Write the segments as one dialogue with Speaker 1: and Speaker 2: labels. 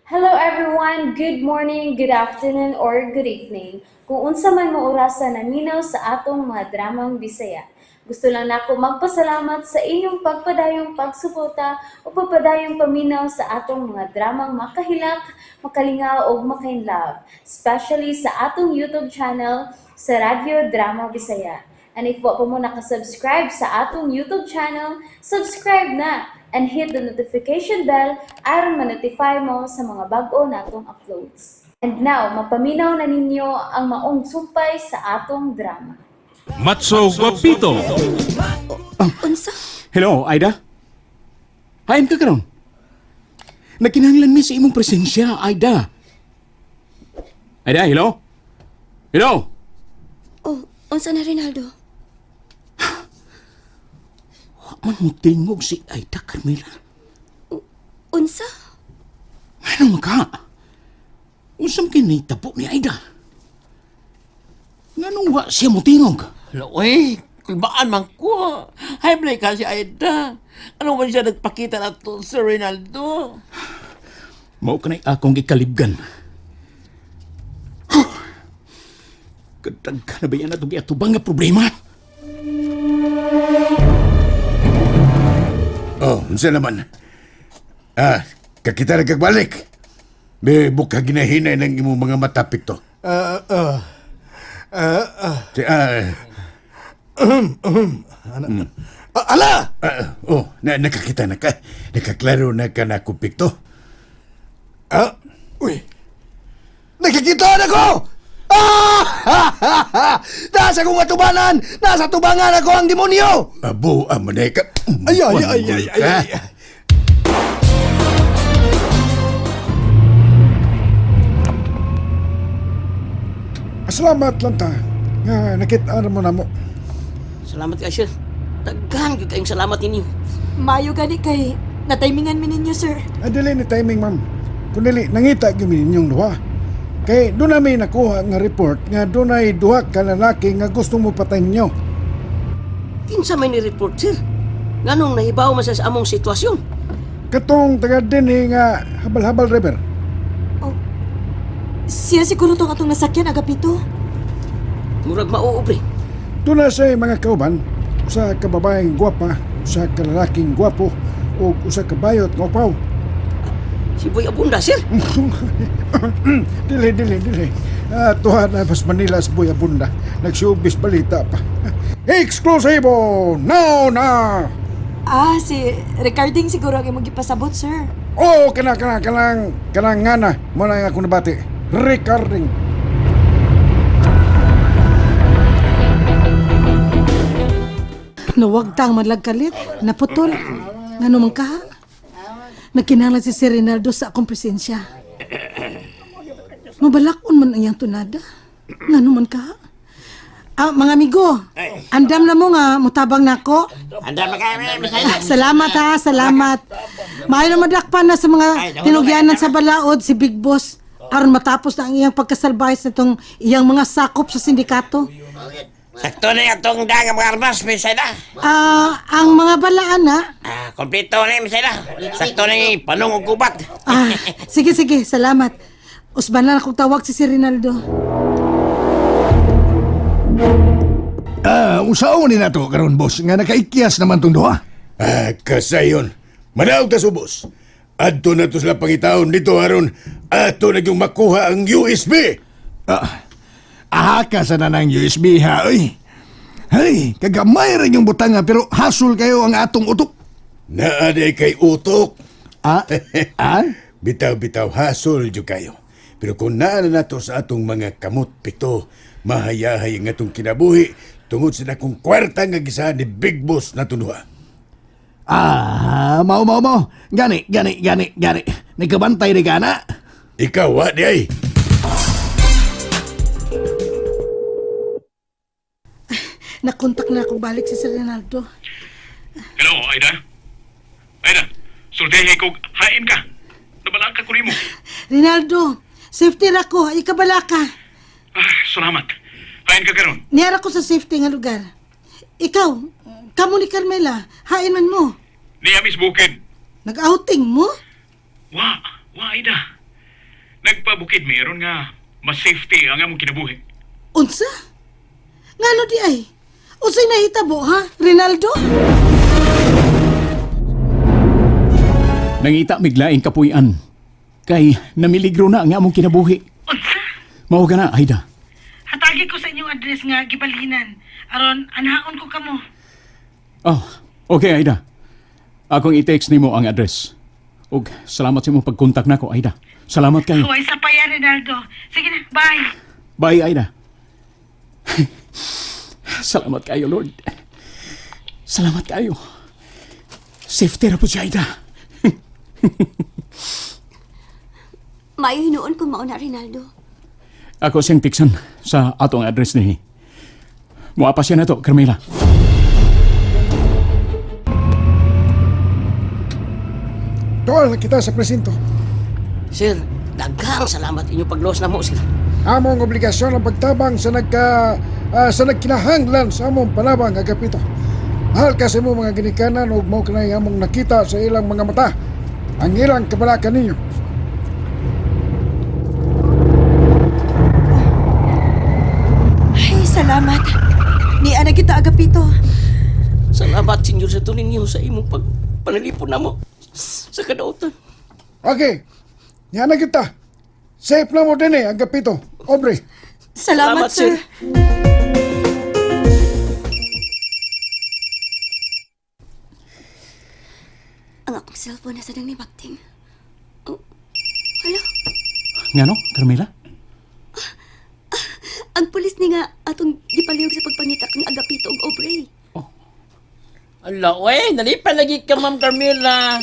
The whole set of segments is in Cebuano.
Speaker 1: Hello everyone! Good morning, good afternoon, or good evening. Kung unsa man mo orasa naminaw sa atong mga dramang Bisaya. Gusto lang nako magpasalamat sa inyong pagpadayong pagsuporta o pagpadayong paminaw sa atong mga dramang makahilak, makalingaw ug makainlove, especially sa atong YouTube channel sa Radyo Drama Bisaya. And if wa pa mo nakasubscribe sa atong YouTube channel, subscribe na and hit the notification bell aron ma-notify mo sa mga bag-o natong uploads. And now, mapaminaw na ninyo ang maong sumpay sa atong drama.
Speaker 2: Matso Guapito.
Speaker 3: Unsa?
Speaker 4: Hello, Aida? Hain ka karon? Nagkinahanglan mi sa imong presensya, Aida. Aida, hello? Hello?
Speaker 3: Oh, unsa na, Rinaldo?
Speaker 4: Wa man mo tingog si Aida, Carmela.
Speaker 3: Unsa?
Speaker 4: Ano man ka? Unsa man kay nahitabo ni Aida? Nganong wa siya mo tingog?
Speaker 5: Hala, uy, kulbaan man ko. Hay, blay ka si Aida. Ano man siya nagpakita na to sa Rinaldo?
Speaker 4: Mao kanay akong gikalibgan. Huh. Kadaghan na ba yan atong giatubang nga problema?
Speaker 6: Oh, unsa naman? Ah, kakita na kagbalik. Be, buka ginahinay ng imong mga mata, Pikto.
Speaker 7: Ah, ah, ah, ah,
Speaker 6: Si, ah,
Speaker 7: ah, ala!
Speaker 6: ah, oh, na, nakakita na ka. Nakaklaro na ka na ako, Pikto.
Speaker 7: Ah, uy. Nakikita na ko! Ah! Nasa kong atubanan! Nasa tubangan ako ang demonyo!
Speaker 6: Abo, amanay ka.
Speaker 7: Ay, ay, ay, ay, ay, ay.
Speaker 8: Salamat lang ta. Nga nakita mo na mo.
Speaker 9: Salamat kay sir. Daghan gyud kayong salamat ninyo.
Speaker 3: Maayo gani kay nataymingan mi ninyo, sir.
Speaker 8: Ay, dili ni timing, ma'am. Kun dili, nangita gyud mi ninyong duha. Kay doon namin nakuha nga report nga dunay duha ka lalaki nga gusto mo patay ninyo.
Speaker 9: Kinsa may ni-report, sir? Nganong nahibaw man sa among sitwasyon?
Speaker 8: Katong taga dinhi nga habal-habal river.
Speaker 3: Oh. Siya siguro tong atong nasakyan, Agapito.
Speaker 9: Murag mauo, pre.
Speaker 8: Doon na siya mga kauban, usa ka babaeng gwapa, usa ka lalaking gwapo, ug usa ka bayot nga upaw.
Speaker 9: Si Boy Abunda, sir.
Speaker 8: Dili, dili, dili. Ah, tuha na pas Manila sa Boy Abunda. Nagshowbiz balita pa. Eksklusibo! Now na!
Speaker 3: Ah, si Ricarding siguro ang imong gipasabot, sir.
Speaker 8: Oh, kana kana kanang kanang ngana mo na nga ako nabati. Recording.
Speaker 10: Nawagtang manlagkalit, naputol. Ngano man ka? Nagkinahanglan si Sir Rinaldo sa akong presensya. Mabalakon man ang iyang tunada. Ngano man ka? Ah, mga amigo, andam na mo nga mutabang nako.
Speaker 5: Andam na kayo, Miss
Speaker 10: Ah,
Speaker 5: Aida.
Speaker 10: salamat ha, salamat. Maayo na madakpan na sa mga tinugyanan sa balaod si Big Boss aron matapos na ang iyang pagkasalbahe sa itong iyang mga sakop sa sindikato.
Speaker 5: Sakto na yung atong dang mga armas, Miss Aida.
Speaker 10: Ah, ang mga balaan ha.
Speaker 5: Ah, kompleto na yun, Miss Aida. Sakto na yung panong ug gubat.
Speaker 10: Ah, sige, sige, salamat. Usban na akong tawag si Sir Rinaldo.
Speaker 7: Ah, usaon ni nato karon boss nga nakaikyas naman tong duha.
Speaker 6: Ah, kasayon. Manaog ta subos. Adto na to sila pangitaon dito aron ato na yung makuha ang USB.
Speaker 7: Ah, aha ka sa nanang USB ha, oy. Hey, kagamay rin yung butanga pero hasol kayo ang atong utok.
Speaker 6: Naa day kay utok.
Speaker 7: Ah, ah?
Speaker 6: Bitaw-bitaw hasol jud kayo. Pero kung naa na nato sa atong mga kamot pito, mahayahay ang atong kinabuhi tungod sa dakong kwarta nga gisahan ni Big Boss na duha.
Speaker 7: Ah, mao mao mao. Gani, gani, gani, gani. Nagkabantay ni gana.
Speaker 6: Ikaw wa di ay.
Speaker 10: Nakontak na akong balik si Sir Rinaldo.
Speaker 2: Hello, Aida. Aida, sultihi ko hain ka. Nabala ka ko nimo.
Speaker 10: Rinaldo, safety ra ko, ikabala ka.
Speaker 2: Ah, salamat. Hain ka karon.
Speaker 10: Niyara ko sa safety nga lugar. Ikaw, kamo ni Carmela, hain man mo.
Speaker 2: Niya Miss Bukid.
Speaker 10: Nag-outing mo?
Speaker 2: Wa, wa Aida. Nagpabukid meron nga mas safety ang among kinabuhi.
Speaker 10: Unsa? Ngano di ay? Unsay nahitabo ha, Rinaldo?
Speaker 4: Nangita miglaing kapuy-an. Kay namiligro na ang among kinabuhi.
Speaker 10: Unsa?
Speaker 4: Mao ka na, Aida.
Speaker 10: Hatagi ko sa inyong address nga gibalhinan. Aron anaon ko kamo.
Speaker 4: Oh, okay, Aida. Akong i-text nimo ang address. Ug salamat sa imong pagkontak nako, Aida. Salamat kayo.
Speaker 10: Huwag sa pa yan, Rinaldo. Sige na, bye.
Speaker 4: Bye, Aida. Salamat kayo, Lord. Salamat kayo. Safety ra po si Aida.
Speaker 11: Maayo hinuon kung mauna, Rinaldo.
Speaker 4: Ako siyang tiksan sa atong address ni. Muapa siya na to, Carmela.
Speaker 8: Tuol na kita sa presinto.
Speaker 9: Sir, daghang salamat inyo paglos na mo, sir.
Speaker 8: Among obligasyon ang pagtabang sa nagka sa nagkinahanglan sa among panabang Agapito. Mahal kasi mo mga ginikanan ug mao kanay among nakita sa ilang mga mata ang ilang kabalakan ninyo.
Speaker 3: Ay, salamat. Niya na kita, Agapito.
Speaker 9: Salamat, Senyor, sa ninyo sa imong pagpanalipon na mo sa kadautan.
Speaker 8: Okay. Niya na kita. Safe na mo din eh, Agapito. Aubrey.
Speaker 3: Salamat,
Speaker 9: Salamat, sir.
Speaker 3: sir.
Speaker 11: Ang akong cellphone nasa nang ni Bakting. Oh, hala,
Speaker 4: Ngano, Carmela?
Speaker 11: ang pulis ni nga atong gipalihog sa pagpangita kang Agapito og Aubrey.
Speaker 5: Ala, oy, nalipan lagi ka, Ma'am Carmela.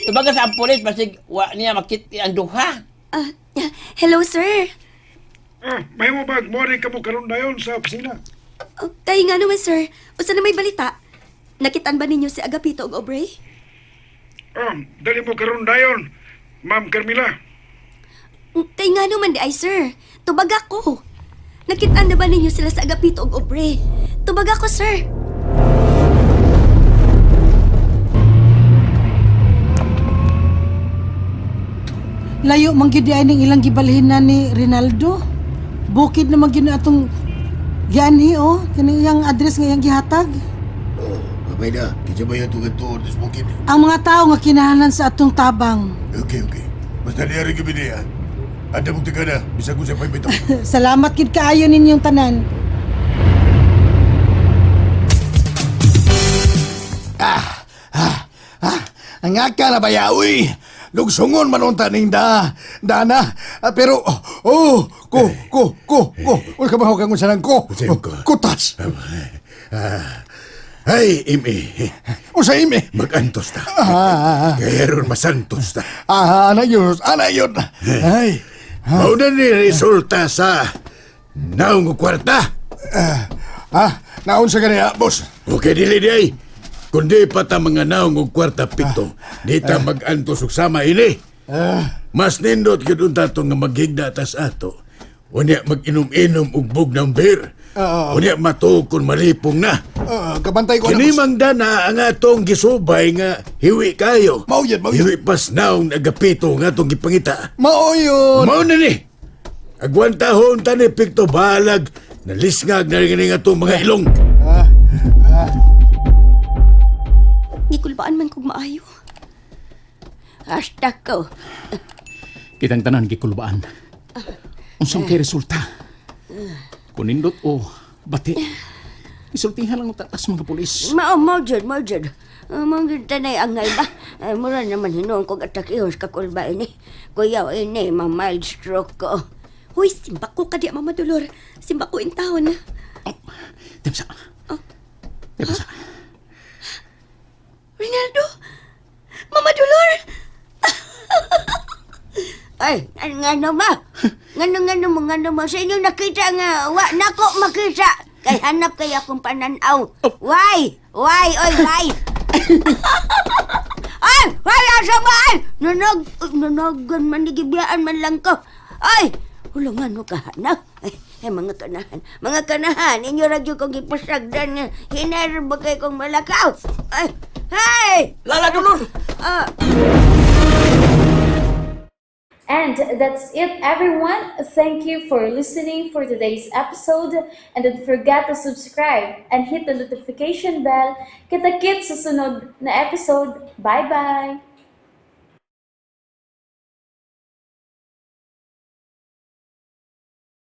Speaker 5: Tubaga sa ang pulis, basig wa niya makiti ang duha.
Speaker 11: Ah, hello sir.
Speaker 8: Ah, may mo bag mo rin kamo karon dayon sa opisina.
Speaker 11: Oh, kay nga naman sir, usa na may balita. Nakitaan ba ninyo si Agapito og Aubrey?
Speaker 8: Ah, dali mo karon dayon, Ma'am Carmela.
Speaker 11: Kay nga naman di ay sir. Tubag ako. Nakitaan na ba ninyo sila sa Agapito og Aubrey? Tubag ako sir.
Speaker 10: Layo man gyud di ay ning ilang gibalhinan ni Rinaldo. Bukid naman gyud na atong gianhi oh, kini iyang address nga iyang gihatag.
Speaker 6: Babay na, kinsa ba yung tugad tuod sa bukid?
Speaker 10: Ang mga tao nga kinahanglan sa atong tabang.
Speaker 6: Okay, okay. Basta niya rin kami niya. Anda mong taga na, bisag ko sa paybitaw.
Speaker 10: Salamat gid kaayo ninyong tanan.
Speaker 7: Ah, ang aka na baya, uy! Lugsungon man unta ning da, dana. Ah, pero, oh, ko, ko, ko, ko. Uy, kabaho kang unsa ko.
Speaker 6: Unsay ko?
Speaker 7: Kutas.
Speaker 6: Ah, ay, imi.
Speaker 7: Unsa imi?
Speaker 6: Magantos ta.
Speaker 7: Ah,
Speaker 6: Kaya ron masantos ta.
Speaker 7: ah, ana yun, ana yun. Ay,
Speaker 6: Mao na ni resulta sa naong kwarta.
Speaker 7: ah, naon sa kaniya, boss.
Speaker 6: Okay, dili di ay. Kundi pa ta mga naong og kwarta pito, di ta mag-antos og sama ini. Mas nindot gyud unta to nga maghigda tas ato. Unya mag-inom-inom og bug ng beer. Unya matuog kun malipong na.
Speaker 7: Ah, kabantay ko na,
Speaker 6: Kini
Speaker 7: boss.
Speaker 6: mang dana ang atong gisubay nga hiwi kayo.
Speaker 7: Mao yun, mao yun.
Speaker 6: Hiwi pas naong nagapito nga atong gipangita.
Speaker 7: Mao yun.
Speaker 6: Mao na ni. Agwantahon ta ni Pikto balag nalisngag na rin atong mga ilong.
Speaker 11: Gikulbaan man kog maayo.
Speaker 9: Hashtag ko.
Speaker 4: Kitang tanan gikulbaan. Unsang kay resulta? Kunindot o bati. Isultihan lang ang taas mga pulis.
Speaker 9: Mao, mao jud, mao jud. Mao jud tanay angay ba? Ay, mura naman hinuon kog atakihos kakulba ini. Kuyaw ini, ma mild stroke ko.
Speaker 11: Hoy, simbako ka di Mama Dolor. Simbako in taon.
Speaker 4: Oh, Temsa. Temsa.
Speaker 11: Rinaldo! Mama Dolor!
Speaker 9: Ay, ngano ba? Ngano ngano mo, ngano mo. Sa inyo nakita nga, wa nako makita. Kay hanap kay akong pananaw. Why? Why? Oy, why? Ay, wala sa ba? Ay, nanog, nanogan man, nigibiyaan man lang ko. Ay, wala nga no kahanap. Ay, ay, mga kanahan. Mga kanahan, inyo radyo kong gipasagdan nga. Hinar ba kay kong malakaw? Ay, hey!
Speaker 5: Lala, Dolor!
Speaker 9: Ah,
Speaker 1: And that's it, everyone. Thank you for listening for today's episode. And don't forget to subscribe and hit the notification bell. Kita-kits sa sunod na episode. Bye-bye!